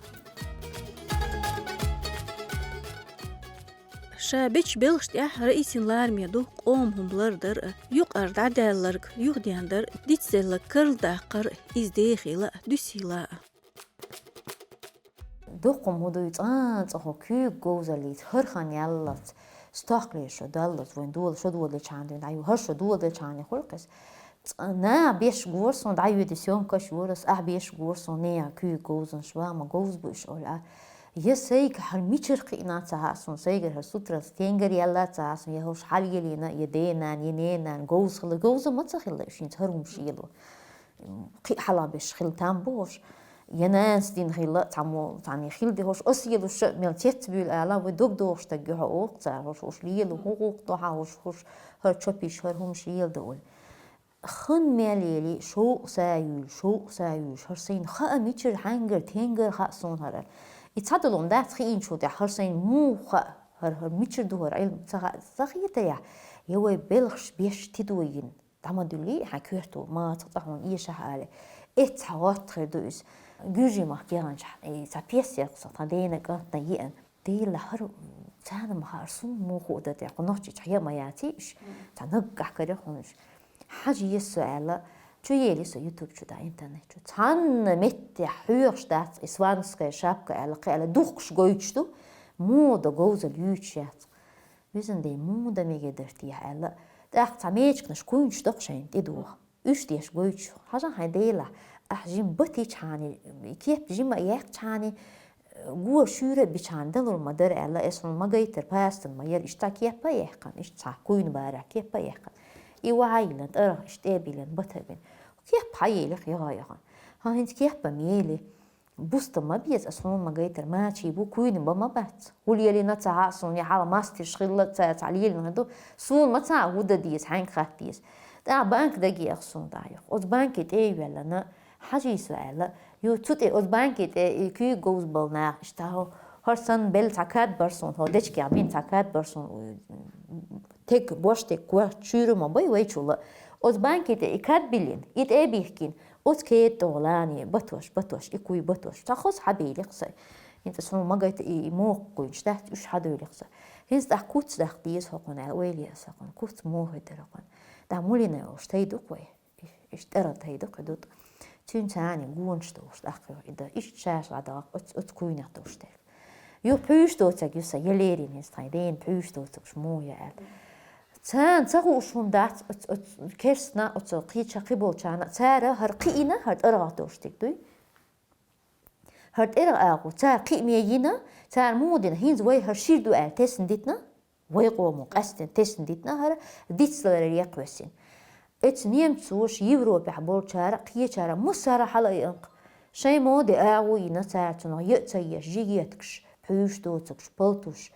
Ша бечу белхаш тӀехь Раисин лараме ду къоман хӀума лардар а, юкъара дӀадаьлларг юхадендар а, дицделларг карладаккхар а, иза дехийла а, дуьсийла а. Дуккха хӀума дуй цкъа а цкъа хӀокху куьйга говзаллица, хӀара хан яллалц, стохкале шо даллалц, вайн дола, шо доладелчхьана дуьйна дӀаю, хӀара шо доладелчхьана хуьлу-кх иза. Цкъа наха беш гора суна, дӀайоьду съёмкаш йора ас, ахь беш гора суна, нехан куьйга говзанаш, ва ма говза бу уьш олу а. Я сайга хӀара мичара кхиъна ца хаьа суна, сайгара хӀара сутралц тенгара яьлла ца хаьа суна, я хӀорш хьалаелийна, я ден-нана, я ненан нана говза хилла, говза ма ца хилла уьш хӀинца хӀара хӀумаш ело. Кхин а хьалха беш хилла там бу хӀорш. Я нанас дина хилла, цхьаммо, цхьанне хилла де хӀорш, ас елуш а мел цецбуьйлу ала, вай дог дохуш стаг ю хьо, олу-кх цара, хӀорш, хӀорш лела, хӀун гӀуллакх до хьан, хӀорш, хӀорш, хӀара чопиш, хӀара хӀумаш лела ду олу. Хан мел ели, шовкъ са юьйлу, шовкъ са юьйлуш, хӀара сайна хаа мичара, хьаьнгара, тенгара хаьа суна хӀара. И цхьа долу хӀума дац хиъначул тӀаьхьа, хӀара сайна муха хаьа, хӀара, хӀара мичара ду хӀара, Ӏилма ца хаьа, ца хетаяхь, я вай белхаш беш тидо йина. ДӀа ма дуьллий хьайн коьрто, мацах цӀа хьуна эшахь али. Эццахь гӀотта хир ду иза. Гуьржийн махка яханчохь, и цхьа пьеса яра-кх сан, тхан дена кӀантана еана. Дела, хӀара царна ма хаьара, суна муха а дан тӀе, кху нохчича хье а ма яций уьш. Цхьа наггахь карий хьуна уьш. Хьажа еза со аьлла, чу ели со YouTube чу, да, интернет чу. Цхьанна меттехь хьоьхуш дац, и сванская шапка аьлла, кхин аьлла, духкуш гойтуш ду, муха до говзалла юьйцуш яц. Везан Дела, муха дан мегар дара техьа аьлла, тӀаккха цхьа мечканаш куйнаш доккху шайна тӀедуха. Уьш деш гойтуш, хьажа хьайн Делахь, ахь жима батичхьана, кеп жима а яьккхичхьана, го шуьйра а бичхьана далур ма дара аьлла, ас хьуна ма гайтара, пастан ма яра, иштта кеп а яьккхина, иштта цхьа куйна барах кеп а яьккхина. И вахьа а йиллина, тӀаргӀа иштта тӀе а биллина, бата а бина. Кеп хьаели-кх яха а яхана. Хьан хӀинца кеп а ма ели. Бустам ма беза, ас хьуна ма гайтара, мачий бу, куйна бан ма бац. ХӀун лелийна ца хаьа суна, я хьалха мастерш хилла ца, цхьа лелийна ду, суна ма ца хаьа хӀун дан деза, хьаьнга хатта деза. ТӀаккха банка дагеаха суна дӀа а йоху. Оцу банке тӀе а йоьллина, хьажий со аьлла, ю цу тӀе, оцу банке тӀе и куьйга говза болу нах, иштта хӀо, хӀара санна белла цхьа кад бара суна, хӀо дечкех бина цхьа кад бара суна, тег, бош тег, кор, чуьйра ма бай вайчул а. Оцу банке тӀе и кад биллина, и тӀе а бихкина, оцу кеда тӀе лани, батош, батош, и куй батош. Цхьа хоза хьабийли-кх сан. ХӀинца ас хьуна ма гайта и, и мохк куйнаш дац, уьш хьадуьйли-кх сан. ХӀинца тӀаккха куц даккха деза хьо кхуна аьлла, ойла еза хьо кхуна. Куц муха хӀуьттура хьо кхуна. ТӀаккха мулина олуш тайду-кх вай. Иштта тӀера тайду-кх и дутӀа. Цуьнца цхьана гонаш долуш тӀаккха и дан. Иштта ша-ша дӀадахка оцу, оцу куйнах долуш дерг. Ю пхьуьйш доцург ю сан, я лерина хӀинца тхайн дена пхьуьйш доцургаш муха я аьлла. Царна ца хууш хӀума дац, оцу, оцу керстна, оцу кхеча кхиболчарна, цара хӀара кхиъна, хӀара тӀаргӀа долуш дерг дуй. ХӀара тӀаргӀа агӀо, цара кхиъна йина, цара муха дина, хӀинца вай хӀара шир ду аьлла тесна дитина, вай къомо къаьсттина тесна дитина хӀара, дицларера яккхавессина. Эцу немцоша, Европехь болчара, кхечара, массара хьала а янкъа. Шайн моде агӀо йина цара цунах, йа а ца еш, жигеткаш, пхьуьйш доцургаш, палтуш.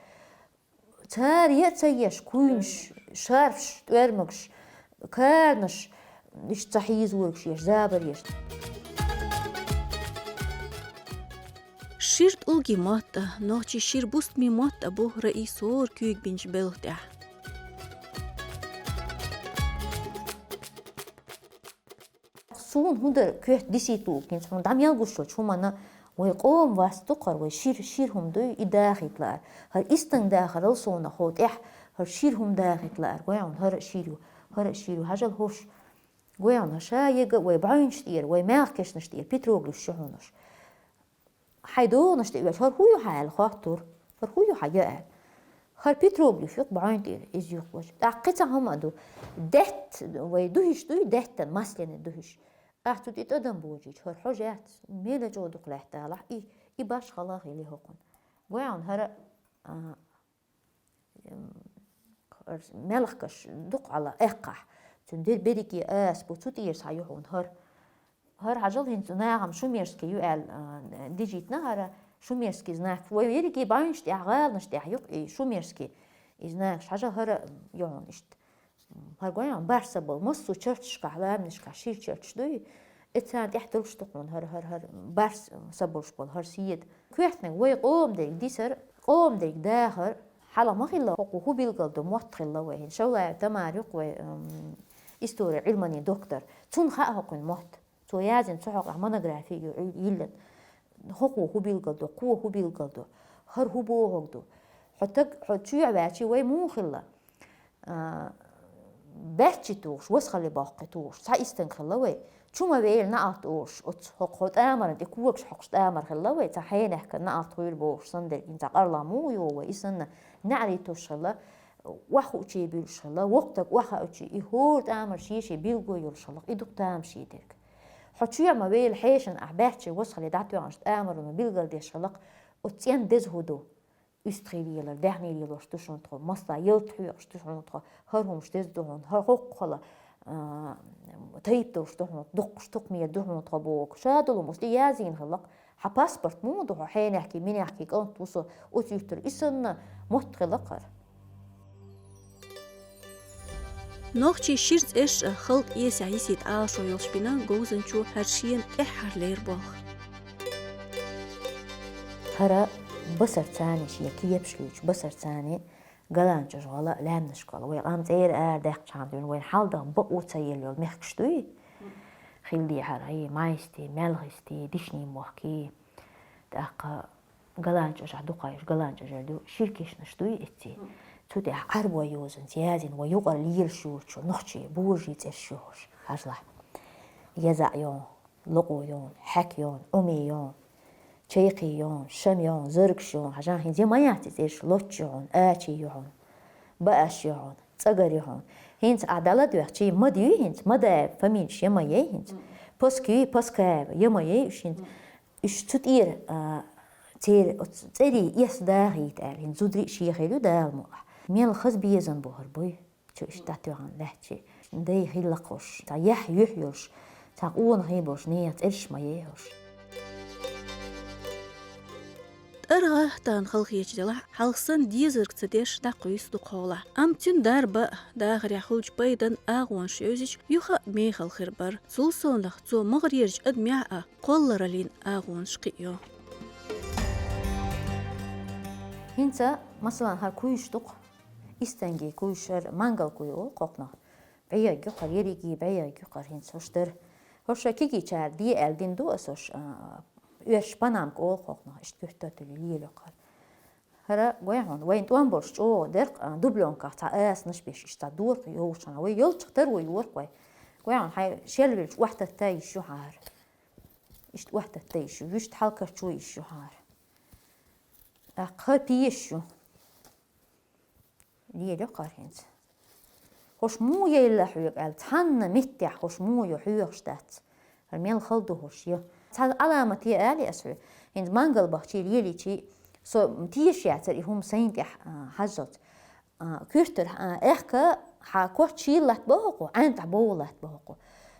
Цара е а ца еш, куйнаш, шарфаш, тӀоьрмагаш, карнаш, иштта ца хьийза воргаш еш, забар еш. Шира тӀулгийн мотт а, нохчийн шира бустамийн мотт а бу раи сора куьйга бинчу белха тӀехь. Суна хӀун дара коьрта дисийталуг, хӀинца хьуна дӀа мел гуш йолчу хӀуманна, вай къоман васт ду-кх хӀара, вай шира, шира хӀума дуй, и дахийта лаар. ХӀара истан дахарал суна хӀокху тӀехь, хӀара шира хӀума дахийта лаар, гой хьуна, хӀара а шира ю, хӀара а шира ю, хьажал хӀорш. Гой хьуна, ша ега а вай бӀаьвнаш тӀера, вай мелхкешнаш тӀера петроглифаш ю хьуна уьш. Хьайн догӀанаш тӀе оьшу, хӀара хӀун ю хьан аьлла хоттура. ХӀара хӀун ю хьан я аьлла. ХӀара петроглиф ю-кх бӀаьвна тӀера, иза юхаволчу. ТӀаккха кхин цхьа хӀума а ду. Даьтта, вай дуьхьаш дуй, даьттан масленан дуьхьаш. Ахьа цу тӀе тӀадам божийча, хӀара хьожа яц, мела чӀогӀа дукха лаьтта алахь, и, и башхалла а хили хӀокхунна. Гой хьуна, хӀара, а, м, хӀара мелхкаш дукха хьала эккхахь. Цуьнан де-, берриге аса бу, цу тӀера схьа ю хьуна хӀара. ХӀара хьажал, хӀинца нахана шумерский ю аьлла, а, дижитна хӀара шумерский знак. Вай ерриге бӀаьвнаш тӀехь, гӀаланаш тӀехь ю-кх и шумерский и знакаш. Хьажал, хӀара ю хьуна иштта. ХӀара гой хьуна барс а болу, массо а чарташкахь, ламанашкахь шира чарташ дуй. Эцарна тӀехь долуш ду хьуна хӀара, хӀара, хӀара барс а са болуш болу хӀара седа. Коьртаниг вай къоман дерг дисар, къоман дерг дахар хьала ма хилла, хӀокхо хӀун билгал до мотт хилла вай. ХӀинца Шавлаева Тамара ю-кх вай, м, историн Ӏилманийн доктор. Цунна хаьа хӀокхуьнан мотт. Цо язйина цу хьокъехь монографи ю, йиллина. ХӀокхо хӀун билгал до, кхо хӀун билгал до, хӀара хӀун бохург ду. Хьо таг, хьо чоьхьа ваьлча вай муха хилла? А, баьчча тухуш, васхале боккхий тухуш, цхьа истанг хилла вай. Чу ма вейлла наӀалт олуш, оцу хӀокху хӀо тӀамарна тӀе когаш хьокхуш тӀамар хилла вай, цхьа хьенехкан наӀалт хуьйла бохуш санна дерг, цхьа къарла муха йо вай, и санна, неӀаре тосуш хилла, охьахуучий буьллуш хилла, воккха стаг охьахаучий, и хӀора тӀамар шен-шен билго йолуш хилла, и дукха тамашийна дерг. Хьо чоьхьа ма вейлла, хьешана ахь баьчча васхале дӀатоьхнаш тӀамарна билгалдеш хилла, оцу цӀенна деза хӀун ду? УьстагӀий лелар, даьхний лелош ду шуна тхо, масала, ялта хьоькхуш ду шуна тхо, хӀара хӀумаш деза ду хьуна, хӀара хӀокху хала, а, тайпа долуш ду хьуна, дуккхуш тукхамера ду хьуна тхо боху. Ша долу муста язйина хилла-кх. Хьан паспорт муха ду хьо, хьенехкий, минехкий кӀант ву со, оцу юьртара, и санна мотт хилла-кх хӀара. Нохчийн шира цӀерш а халкъан эсехь йисийта Ӏалашо йолуш бина говзанчо хӀара шена тӀаьххьарлера болх. ХӀара Басарцани шен кепаш луьйчу, Басарцани Галанчожа гӀала а, Лаьмнашка гӀала. Вай къам цӀера арадаьккхичхьана дуьйна вайна хьалдах бакъо ца елла йолу мехкаш дуй? Хилла дехьара, и Майсти, Мелхисти, Дишни-мохки. ТӀаккха Галанчожахь дукха йолуш, Галанчожара ду, шира кешнаш дуй эцци. Цу тӀехь Ӏарбой йозанца язйина вай юкъара лелаш йолчу нохчийн божарийн цӀерш ю хӀорш, хьажалахь. ЯзаӀ йон, Лакъо йон, Хьаька йон, Ӏуми йон, Чайкхи йон, Шам йон, Заргаш йон, хьажахь, хӀинца я ма яц и цӀерш, Лоч ю хьуна, Ачи ю хьуна, Бааш ю хьуна, ЦӀагар ю хьуна. ХӀинца ахь дӀаладоьгӀчи, Мада юй хӀинца, Мадаев фамилеш я ма яй хӀинца. Паска юй, Паскаева, я ма яй уьш хӀинца. Уьш цу тӀера, а, церан оцу цӀерийн эс дахийта аьлла, хӀинца зударий а шен хир ю Дала мукъалахь. Мел хаза безам бу хӀара буй. Чу иштта дӀатоьхна лаьттачи, дай хилла-кх хӀорш, цхьа яхь юьхь йолуш, цхьа къонахий болуш нехан цӀерш ма яй хӀорш. ТӀаргӀа тахана халахеташ делахь, хьалха санна дезарг ца деш дӀакхуьйсу дукхахьолахь. Амма цуьнан дарба а, дахарехь хуьлучу пайдан агӀонаш йовзича, юха а мехала хир бара. Цул совнаха цо магӀарерчу адамехь а кхоллараллин агӀонаш кхиайо. ХӀинца, масалан, хӀара куйш ду-кх. Истанги куйш, хӀара мангал куй олу кхокхунах. БӀеягӀ ю хӀара, ерриге бӀеягӀ ю хӀара, хӀинца хӀорш дара. ХӀорш кегийчара де аьлла дина ду ас хӀорш, а, оьрсаша панамка олу кхокхунах, иштта куьртта а туьллий лело хӀара. ХӀара гой хьуна, вайн тӀом болуш чӀогӀа дерг, а, дублёнках цхьа асанаш беш, иштта цхьа дорах йовлуш хьуна. Вай ялтах тара вай йорах вай. Гой хьуна, хьайн шел велча охьататта йиш ю хьан хӀара. Иштта охьататта йиш ю, вуьшта хьалкарчо йиш ю хьан хӀара. ТӀаккха хӀара пеш ю. Лело хӀара хӀинца. ХӀорш муха яйла хьоьга аьлла, цхьанна меттехь хӀорш муха йо хьоьхуш дац. ХӀара мел хала ду хӀорш йо. Цхьа Ӏаламат е алий ас хьоьга? ХӀинца мангал бахчий лелийчий, со тешаш яцара и хӀума сайна тӀехь, а, хьажжалц. А, куьртара, а, аьхка хьан коччийла латта боху, ӀаьнтӀахь бовла латта боху.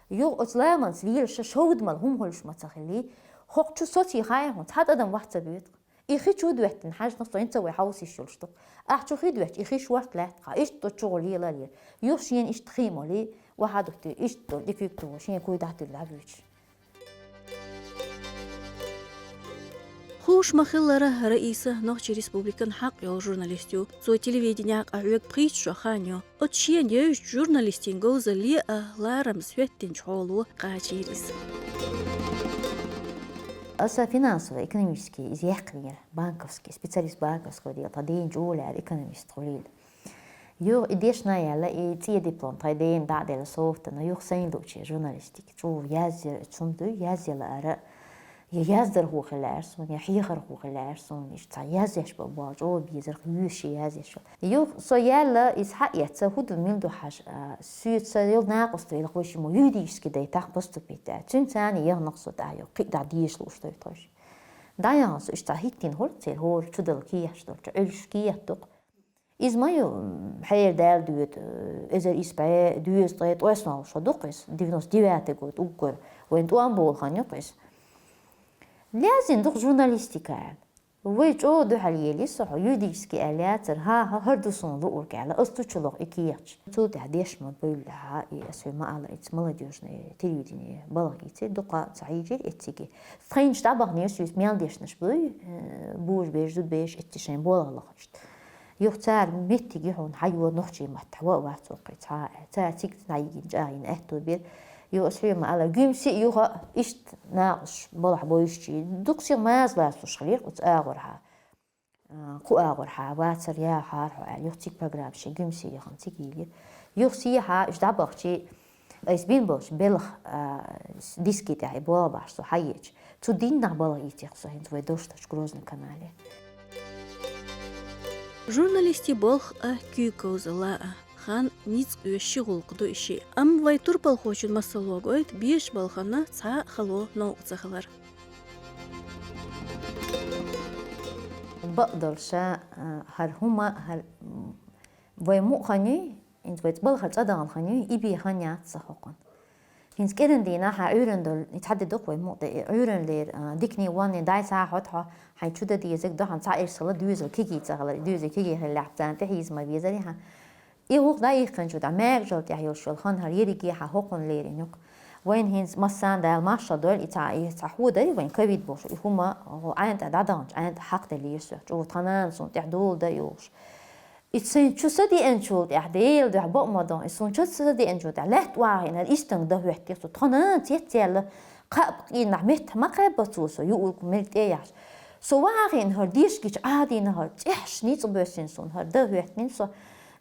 Юха оцу ламанца лелаш шовда мала хӀума хуьлуш ма ца хиллий, хӀокху чу соций хаьий хьуна, цхьа тӀадам вац ца боьду. И хи чу доьттина хьажнах со инца вай хьовсийш йолуш ду. Ахь чу хи доьттича, и хи шорта лаьтта хьа. Иштта долчу чугӀа лелалера. Юха шена иштта хи молий, ваха дутти, иштта долу дика юьгту, шен куй дӀатуьйла дӀабуьйцуш. Хууш ма-хиллара, Раиса Нохчийн Республикан хьакъ йолу журналист ю. Цо телевиденехь къахьоьгу пхийтта шо хан ю. Оцу шена евзачу журналистийн говзалле а ларамаза хӀоьттинчу хьоло кхачийра иза. Аса финансово-экономический иза яьккхинера, банковский, специалист банковского дела, тхан дена чӀогӀа лаьара экономист хуьлийла. Юха и дешна а яьлла, и цӀе диплом тхайн дена дӀа а делла софтана, юха сайна луучу журналистика чӀогӀа язъяр, цунна дуй язъяла ара, я яздархо хилла аьлла суна, я хьехархо хилла аьлла суна, иштта цхьа язъеш бан болу чӀогӀа безарх юьйш язъеш. Юха со яьлла, иза хьаэцна, хӀун ду, мила ду хьажа, а, соьца йолу накъост велахь вайша мо юридически дайтахь поступить аьлла. Цуьнца царна яханах со тӀехь юха кхин а дӀа дезаш лууш дай тхойша. ДӀаяхана со иштта хӀиттийна хуьлу церан хӀора чудала кехаташ долчу, Ӏуьллуш кехат ду-кх. Иза ма ю, м, хьеран дала доьду, э, эзар исс бӀе дезткъе ткъайоьсналгӀа шо ду-кх иза, девяносто девятый год уггар, вайн тӀом болу хан ю-кх иза. Лаьзна ду-кх журналистика аьлла. Вай чӀогӀа дуьхьал елира со, хьо юридически аьлла яцара, хӀан-хӀа, хӀара ду суна луург аьлла, ас ду чулоху и кехаташ. Цул тӀаьхьа деш ма буьйллехьа, и ас хьуна ма-аллара, ица молодёжный телевидение балха ийцира, дукха ца хьийжира эцциге. Тхайнаш дӀабахнера соьца мел дешнаш буй, э, божаберш, зудаберш эцци шайн болх лахаш. Юха цара меттиг ю хьуна хьайо нохчийн маттахь, ва а вац воккхий цхьа а. Цара цига дӀайигина чӀагӀйина аьтто бира. Юха ас хьуна ма-аллара, гуьмси а юха иштта накъост балахь бойшучий. Дукха сиха маза лацош хилира оцу агӀорхьа. А, кху агӀорхьа вацар яхьара хьо аьлла, юха цига программа шен гуьмси яхана цига йийла. Юха сехьа уьш дӀабахчий, айса бина болчу белхан, а, с-, диски тӀехь и болх бахьаш со хьаеъча. Цу дийнахь балха ийцира со хӀинца вай долуш долчу Грозный канале. Журналистийн болх а, куьйга говзалла а, хан ницкъ оьшу ши гӀуллакх ду и шиъ. Амма вай турпалхочун масал логойту безачу балхана цхьа а хало новкъа ца хилар. Бакъдолуша, а, хӀара хӀума, хӀара, м, вай мукъа хан юй, хӀинца вай балхара цӀа дахана хан юй, и бен хан яц сан хӀокхунна. ХӀинца кӀиран дийнахь хьан Ӏуьйранна долу, и цхьа де ду-кх вай мукъа тӀе, и Ӏуьйранна лер, а, дикане ванне дӀай схьа а хьо тхьо, хьайн чу дан дезарг ду хьан, цхьа эрсала доьзал кегий ца хилар, и доьзал кегий хиллехь, царна тӀехьийза ма везарий хьан. И гӀуллакх дӀайихкинчу тӀехь маьркӀажалла тӀехь йолуш йолу хан хӀара ерриге хьан хӀокхунна лерина ю-кх. Вайна хӀинца массарна Дала маршалла дойла, и цхьа, и цхьа хӀун дарий вайна ковид бохуш, и хӀума, гӀо, Ӏаьнта дӀадаханчу, Ӏаьнта хьакхделира со, чӀогӀа тхан нана суна тӀехь дола дан йохуш. И сайн чу са деанчул тӀехь, Делан дуьхьа бакъ ма дан, и суна чу са деанчул тӀехь лаьтта охьахиъна, истанг дан хӀоьттира со. Тхан нана цецъяьлла, кхаъ къийнахь метта ма кхаьбба цо со, юург мел тӀе яхьаш. Со охьахиъна хӀара дешгича Ӏадийна хӀара, цӀеххьаш ницкъ боьссина суна, хӀара дан хӀоьттина со.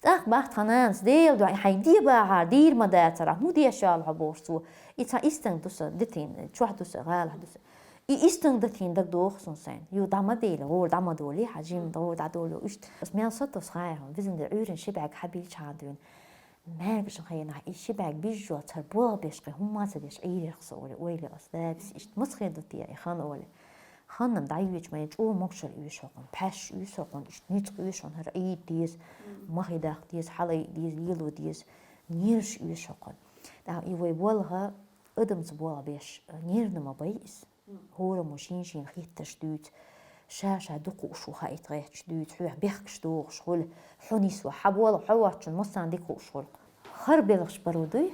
ТӀаккха бах тхан нанас, Делан дуьхьа, хьайн де бахьара, дийр ма дацара, хӀун деш йолу хьо бохуш цо. И цхьа истанг ду сан, дитина, чохь ду сан, гӀалахь ду сан. И истанг датийна дагадогӀу суна сайна. Ю дӀа ма бейла, гӀора дӀа ма долий, хьан жимма гӀора дӀадолу иштта. Ас мел сатосу хаьий хьуна, визан де Ӏуьйранна ши бӀаьрг хьабийча хьан дуьйна. МаьркӀажан хенахь и ши бӀаьрг бижжоц хӀара болх беш кхин хӀумма а ца деш Ӏийрарх со олий, ойла ас, дабис иштта маца хир ду те и хан олий. Ханна дӀайоьдуш ма ю, чӀогӀа могушалла оьшу хӀокхунна, пхьаьш оьшу хӀокхунна, иштта ницкъ оьшу хӀокхунна, хӀара Ӏийда деза, махий даха деза, хьалаайа деза, лело деза, нерваш оьшу хӀокхунна. ТӀаккха и вай болх адамца болх беш, нервна ма бай иза. ХӀораммо шен-шена хеттарш дуьйцу, ша-ша дукха уш ву хаийта гӀерташ дуьйцу, хьоьх бехкаш дохуш хуьлу, хьо нисван, хьан болх хьо воцчунна массарна дика хууш хуьлу. ХӀара белхаш баро дуй,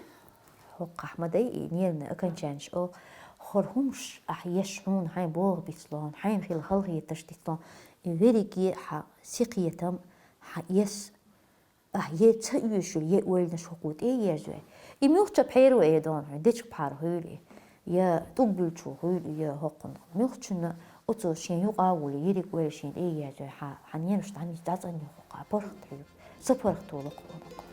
хӀокхахь ма дай и нервный окончаниеш олу, хӀара хӀумаш ахь еш хьуна хьайн болх бицлон, хьайна хила халахетарш дицлон, и верриге хьан синкхетам, хьан эс, ахь е ца оьшуш йолу е ойланаш хӀокхо тӀе а ерзой. И муьлххачу пхьеро эр дона хьуна, дечиг пхьар хуьлу и, я тӀулг буьллучо хуьлу и, я хӀокхунна. Муьлххачунна оцо шен юкъа а волий, ерриг ойла шена тӀе а ерзой, хьан, хьан нерваш дӀанисса дӀацӀанъян хӀокху, паргӀат хьоьгу, са паргӀато лакха хӀокху.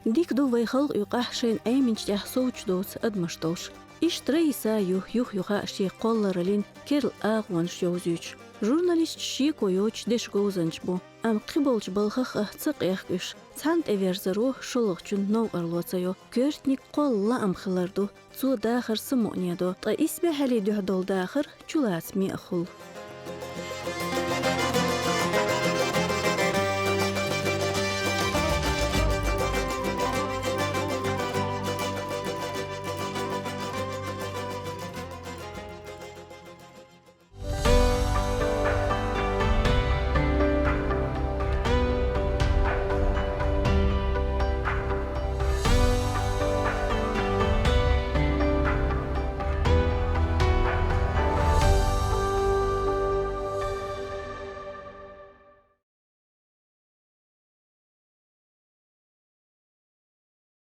Дика ду вай халкъ юкъахь шайна Ӏеминчу тӀехь совцуш доцу адамаш долуш. Иштта Раиса ю юх-юха а шен кхоллараллин керла агӀонаш йовзуьйтуш. Журналисташ шеко йоцуш дешан говзанча бу, амма кхиболчу балхах а ца къехка уьш, цхьана тӀеверзаро шолгӀачун новкъарло ца йо. Коьртаниг кхолла лаам хилар ду, цо дахар самукъане до, ткъа исбаьхьаллин дуьхьа долу дахар чулацаме а хуьлу.